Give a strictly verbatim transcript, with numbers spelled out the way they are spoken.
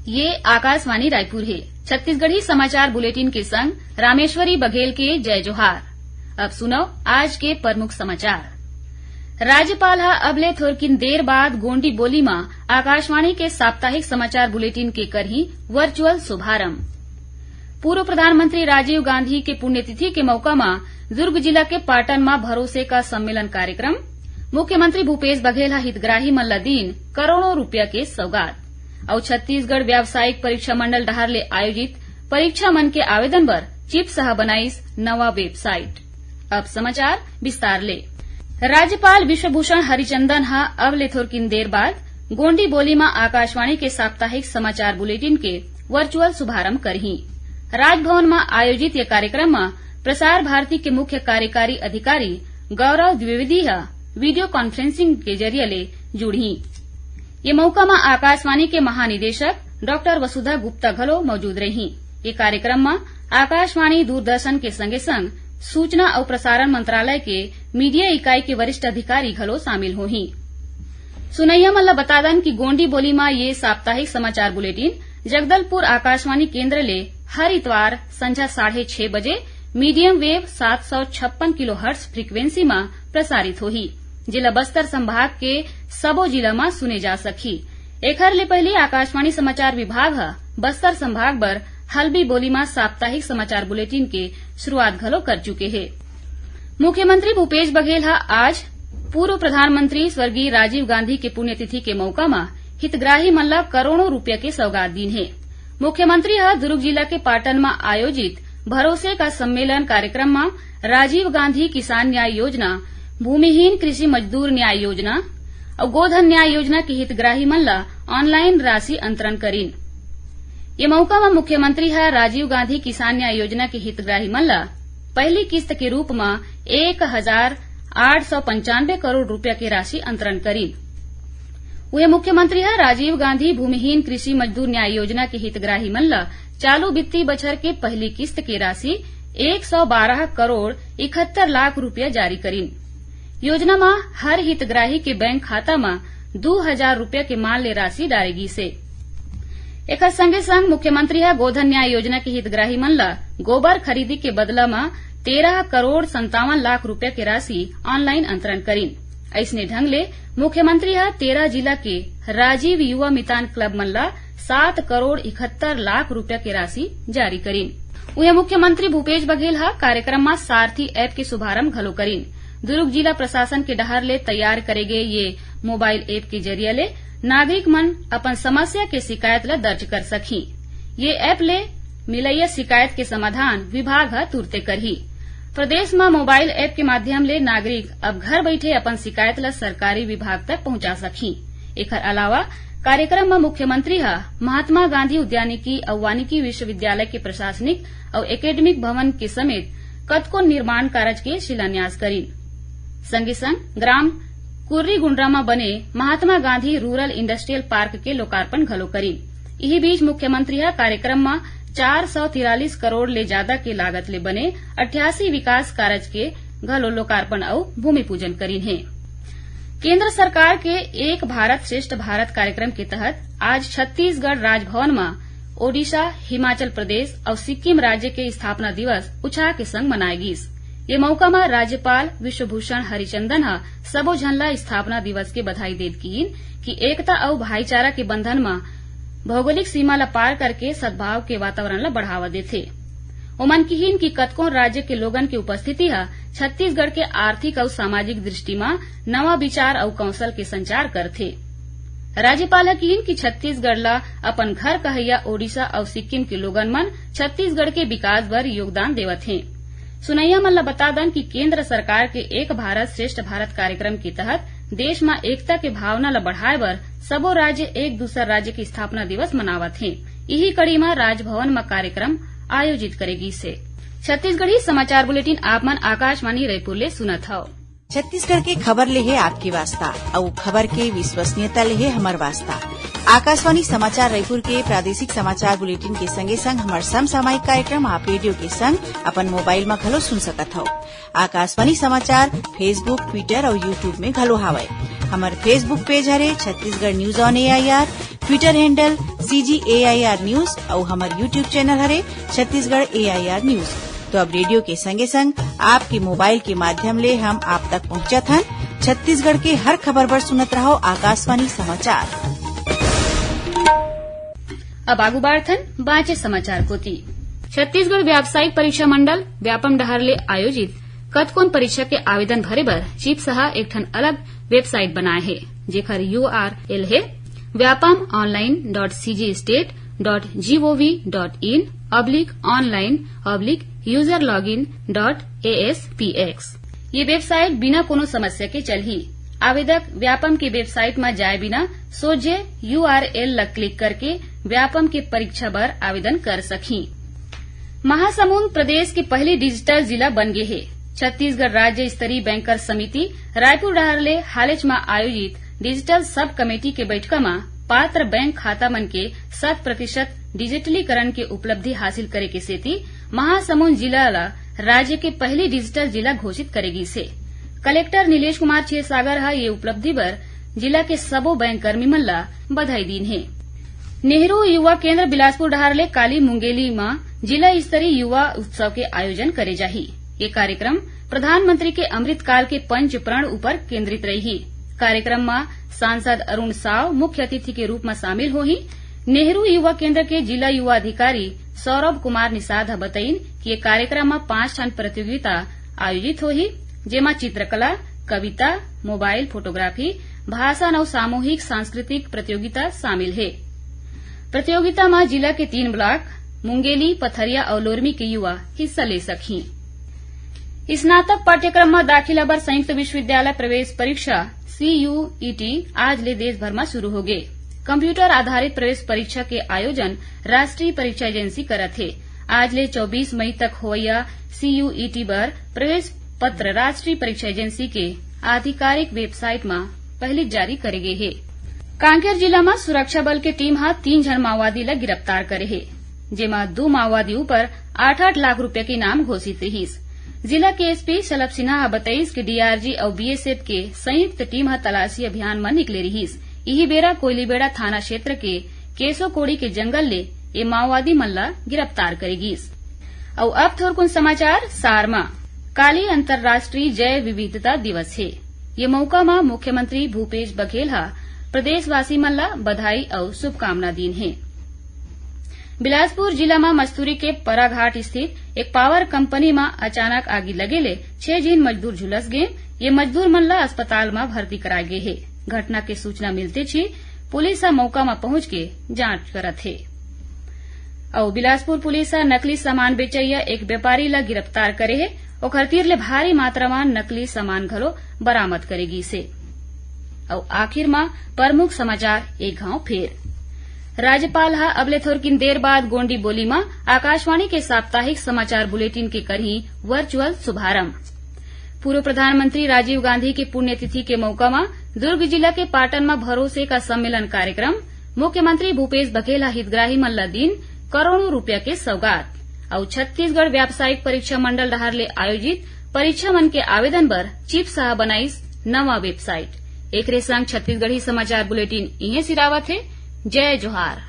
ये आकाशवाणी रायपुर हे। छत्तीसगढ़ी समाचार बुलेटिन के संग रामेश्वरी बघेल के जय जोहार। अब सुनव आज के प्रमुख समाचार। राज्यपाल ह अब ले थोरकिन देर बाद गोंडी बोली म आकाशवाणी के साप्ताहिक समाचार बुलेटिन के करही वर्चुअल शुभारंभ। पूर्व प्रधानमंत्री राजीव गांधी के पुण्यतिथि के मौका म दुर्ग जिला के पाटन म भरोसे का सम्मेलन कार्यक्रम। मुख्यमंत्री भूपेश बघेल ह हितग्राही मन ल दीन करोड़ों रुपया के सौगात। अउ छत्तीसगढ़ व्यावसायिक परीक्षा मंडल डहार ले आयोजित परीक्षा मन के आवेदन बर चिप्स ह बनाइस नवा वेबसाइट। अब समाचार विस्तार ले। राज्यपाल विश्वभूषण हरिचंदन ह अब ले थोरकिन देर बाद गोंडी बोली म आकाशवाणी के साप्ताहिक समाचार बुलेटिन के वर्चुअल शुभारंभ करही। राजभवन म आयोजित ये कार्यक्रम म प्रसार भारती के मुख्य कार्यकारी अधिकारी गौरव द्विवेदी ह वीडियो कॉन्फ्रेंसिंग के जरिए ले जुड़ही। ये मौका म आकाशवाणी के महानिदेशक डॉक्टर वसुधा गुप्ता घलो मौजूद रही। ये कार्यक्रम म आकाशवाणी, दूरदर्शन के संगे-संग सूचना अउ प्रसारण मंत्रालय के मीडिया इकाई के वरिष्ठ अधिकारी घलो शामिल होही। सुनइया मन ल बता दन कि गोंडी बोली म ये साप्ताहिक समाचार बुलेटिन जगदलपुर आकाशवाणी केंद्र ले हर इतवार संझा साढ़े छह बजे मीडियम वेव सात सौ छप्पन किलोहर्ट्ज फ्रीक्वेंसी म प्रसारित होही, जेला बस्तर संभाग के सबो जिला म सुने जा सकही। एखर ले पहिली आकाशवाणी समाचार विभाग ह बस्तर संभाग बर हल्बी बोली म साप्ताहिक समाचार बुलेटिन के शुरुआत घलो कर चुके हे। मुख्यमंत्री भूपेश बघेल ह आज पूर्व प्रधानमंत्री स्वर्गीय राजीव गांधी के पुण्यतिथि के मौका म हितग्राही मन ल करोड़ों रुपया के सौगात दीन हे। मुख्यमंत्री ह दुर्ग जिला के पाटन म आयोजित भरोसे का सम्मेलन कार्यक्रम म राजीव गांधी किसान न्याय योजना, भूमिहीन कृषि मजदूर न्याय योजना अउ गोधन न्याय योजना के हितग्राही मन ल ऑनलाइन राशि अंतरण करीन। ये मौका म मुख्यमंत्री ह राजीव गांधी किसान न्याय योजना के हितग्राही मन ल पहली किस्त के रूप म एक हजार आठ सौ पंचानवे करोड़ रुपया के राशि अंतरण करीन। उहे मुख्यमंत्री ह राजीव गांधी भूमिहीन कृषि मजदूर न्याय योजना के हितग्राही मन ल चालू वित्तीय बछर के पहली किस्त के राशि एक सौ बारह करोड़ इकहत्तर लाख रुपया जारी करीन। योजना म हर हितग्राही के बैंक खाता म दू हजार रुपया के मान ले राशि डारे गीस हे। एखर संगे संग मुख्यमंत्री ह गोधन न्याय योजना के हितग्राही मन ल गोबर खरीदी के बदला म तेरह करोड़ संतावन लाख रुपया के राशि ऑनलाइन अंतरण करीन। अइसने ढंग ले मुख्यमंत्री ह तेरह जिला के राजीव युवा मितान क्लब मन ल सात करोड़ इकहत्तर लाख रुपया के राशि जारी करीन। उहे मुख्यमंत्री भूपेश बघेल ह कार्यक्रम म सारथी ऐप के शुभारंभ घलो करीन। दुर्ग जिला प्रशासन के डहार ले तैयार करे गे ये मोबाइल ऐप के जरिया ले नागरिक मन अपन समस्या के शिकायत ल दर्ज कर सकही। ये ऐप ले मिलइया शिकायत के समाधान विभाग ह तुरते करही। प्रदेश म मोबाइल ऐप के माध्यम ले नागरिक अब घर बइठे अपन शिकायत ल सरकारी विभाग तक पहुंचा सकही। एखर अलावा कार्यक्रम म मुख्यमंत्री ह महात्मा गांधी उद्यानिकी अउ वानिकी विश्वविद्यालय के प्रशासनिक अउ एकेडमिक भवन के समेत कतको निर्माण कारज के शिलान्यास करीन। संगे संग ग्राम कुर्रीगुंडरा म बने Mahatma Gandhi rural industrial park के लोकार्पण घलो करीन। इही बीच मुख्यमंत्री ह कार्यक्रम म चार सौ तिरालीस करोड़ ले जादा के लागत ले बने अट्ठासी विकास कारज के घलो लोकार्पण अउ भूमि पूजन करीन हे। केंद्र सरकार के एक भारत श्रेष्ठ भारत कार्यक्रम के तहत आज छत्तीसगढ़ राजभवन म ओडिशा, हिमाचल प्रदेश अउ सिक्किम राज्य के स्थापना दिवस उत्साह के संग मनाए गीस। ये मौका म राज्यपाल विश्वभूषण हरिचंदन ह सबो झन ल स्थापना दिवस के बधाई देत किहीन कि एकता अउ भाईचारा के बंधन म भौगोलिक सीमा ल पार करके सद्भाव के वातावरण ल बढ़ावा देथे। ओमन किहीन कि कतकोन राज्य के लोगन के उपस्थिति ह छत्तीसगढ़ के आर्थिक अउ सामाजिक दृष्टि म नवा विचार अउ कौशल के संचार करथे। राज्यपाल ह किहीन कि छत्तीसगढ़ ल अपन घर कहइया ओडिशा अउ सिक्किम के लोगन मन छत्तीसगढ़ के विकास बर योगदान देवत हें। सुनइया मन ल बता दन कि केंद्र सरकार के एक भारत श्रेष्ठ भारत कार्यक्रम के तहत देश म एकता के भावना ल बढ़ाए बर सबो राज्य एक दूसर राज्य के स्थापना दिवस मनावत हें। इही कड़ी म राजभवन म कार्यक्रम आयोजित करे गीस हे। छत्तीसगढ़ी समाचार बुलेटिन आप मन आकाशवाणी रायपुर ले सुनत हव। छत्तीसगढ़ के खबर ले हे आपके वास्ता, अउ खबर के विश्वसनीयता ले हे हमर वास्ता। आकाशवाणी समाचार रायपुर के प्रादेशिक समाचार बुलेटिन के संगे संग हमर समसामयिक कार्यक्रम आप रेडियो के संग अपन मोबाइल म घलो सुन सकत हव। आकाशवाणी समाचार Facebook, Twitter अउ YouTube में घलो हावय। हमर Facebook पेज हरे Chhattisgarh news on AIR, Twitter handle CG AIR news अउ हमर YouTube चैनल हरे छत्तीसगढ़ एआईआर न्यूज। तो अब रेडियो के संगे संग आपके मोबाइल के माध्यम ले हम आप तक पहुंचत हन। छत्तीसगढ़ के हर खबर बर सुनत रहो आकाशवाणी समाचार। अब आगू बढ़थन बांचे समाचार कोति। छत्तीसगढ़ व्यावसायिक परीक्षा मंडल व्यापम डहार ले आयोजित कतकोन परीक्षा के आवेदन भरे बर चिप्स ह एक ठन अलग वेबसाइट बनाए हे, जेकर यूआरएल हे Vyapam online dot cgstate dot gov dot in oblique online oblique user login dot aspx। ये वेबसाइट बिना कोनो समस्या के चलही। आवेदक व्यापम के वेबसाइट म जाए बिना सोझे यूआरएल ल क्लिक करके व्यापम के परीक्षा बर आवेदन कर सकही। महासमुंद प्रदेश के पहली डिजिटल जिला बन गे हे। छत्तीसगढ़ राज्य स्तरीय बैंकर समिति रायपुर डहार ले हालेच म आयोजित डिजिटल सब कमेटी के बैठका म पात्र बैंक खाता मन के शत प्रतिशत डिजिटलीकरण के उपलब्धि हासिल करे के सेती महासमुंद जिला ल राज्य के पहली डिजिटल जिला घोषित करे गिस हे। कलेक्टर नीलेश कुमार क्षीरसागर ह ये उपलब्धि बर जिला के सबो बैंक कर्मी मन ल बधाई दीन हे। नेहरू युवा केंद्र बिलासपुर डहार ले काली मुंगेली म जिला स्तरीय युवा उत्सव के आयोजन करे जाही। ये कार्यक्रम प्रधानमंत्री के अमृतकाल के पंच प्रण ऊपर केंद्रित रही। कार्यक्रम म सांसद अरुण साव मुख्य अतिथि के रूप म शामिल होही। नेहरू युवा केंद्र के जिला युवा अधिकारी सौरभ कुमार निषाद ह बतईन कि ये कार्यक्रम म पांच ठन प्रतियोगिता आयोजित होही, जेमा चित्रकला, कविता, मोबाइल फोटोग्राफी, भाषण अउ सामूहिक सांस्कृतिक प्रतियोगिता शामिल हे। प्रतियोगिता म जिला के तीन ब्लॉक मुंगेली, पथरिया अउ लोरमी के युवा हिस्सा ले सकही। स्नातक पाठ्यक्रम म दाखिला बर संयुक्त विश्वविद्यालय प्रवेश परीक्षा सीयूईटी आज ले देश भर म शुरू होगे। कंप्यूटर आधारित प्रवेश परीक्षा के आयोजन राष्ट्रीय परीक्षा एजेंसी करत हे। आज ले चौबीस मई तक होवइया सीयूईटी बर प्रवेश पत्र राष्ट्रीय परीक्षा एजेंसी के आधिकारिक वेबसाइट म पहिली जारी करे गे हे। कांकेर जिला म सुरक्षा बल के टीम ह तीन झन माओवादी ल गिरफ्तार करे हे, जेमा दू माओवादी ऊपर आठ आठ लाख रुपया के इनाम घोषित रिहिस। जिला के एसपी शलभ सिन्हा ह बतईस कि डीआरजी अउ बीएसएफ के संयुक्त टीम ह तलाशी अभियान म निकले रिहिस। इही बेरा कोयलीबेड़ा थाना क्षेत्र के केसोकोड़ी के जंगल ले ये माओवादी मन ल गिरफ्तार करे गिस। अउ अब थोरकुन समाचार सार म। काली अंतर्राष्ट्रीय जैव विविधता दिवस हे। ये मौका म मुख्यमंत्री भूपेश बघेल ह प्रदेशवासी मन ल बधाई अउ शुभकामना दीन हे। बिलासपुर जिला म मस्तूरी के पराघाट स्थित एक पावर कंपनी म अचानक आगी लगे ले छह झिन मजदूर झुलस गे। ये मजदूर मन ल अस्पताल म भर्ती कराए गे हे। घटना के सूचना मिलते ही पुलिस ह मौका म पहुंच के जांच करत हे। अउ बिलासपुर पुलिस ह नकली सामान बेचइया एक व्यापारी ल गिरफ्तार करे हे। ओखर तीर ले भारी मात्रा म नकली सामान घलो बरामद करे गिस हे। अउ आखिर म प्रमुख समाचार एक घांव फेर। राज्यपाल ह अब ले थोरकिन देर बाद गोंडी बोली म आकाशवाणी के साप्ताहिक समाचार बुलेटिन के करही वर्चुअल शुभारंभ। पूर्व प्रधानमंत्री राजीव गांधी के पुण्यतिथि के मौका म दुर्ग जिला के पाटन म भरोसे का सम्मेलन कार्यक्रम, मुख्यमंत्री भूपेश बघेल ह हितग्राही मन ल दीन करोड़ों रुपया के सौगात। अउ छत्तीसगढ़ व्यावसायिक परीक्षा मंडल डहार ले आयोजित परीक्षा मन के आवेदन बर चिप्स ह बनाइस नवा वेबसाइट। एकरे संग छत्तीसगढ़ी समाचार बुलेटिन इहें सिरावत हे। जय जोहार।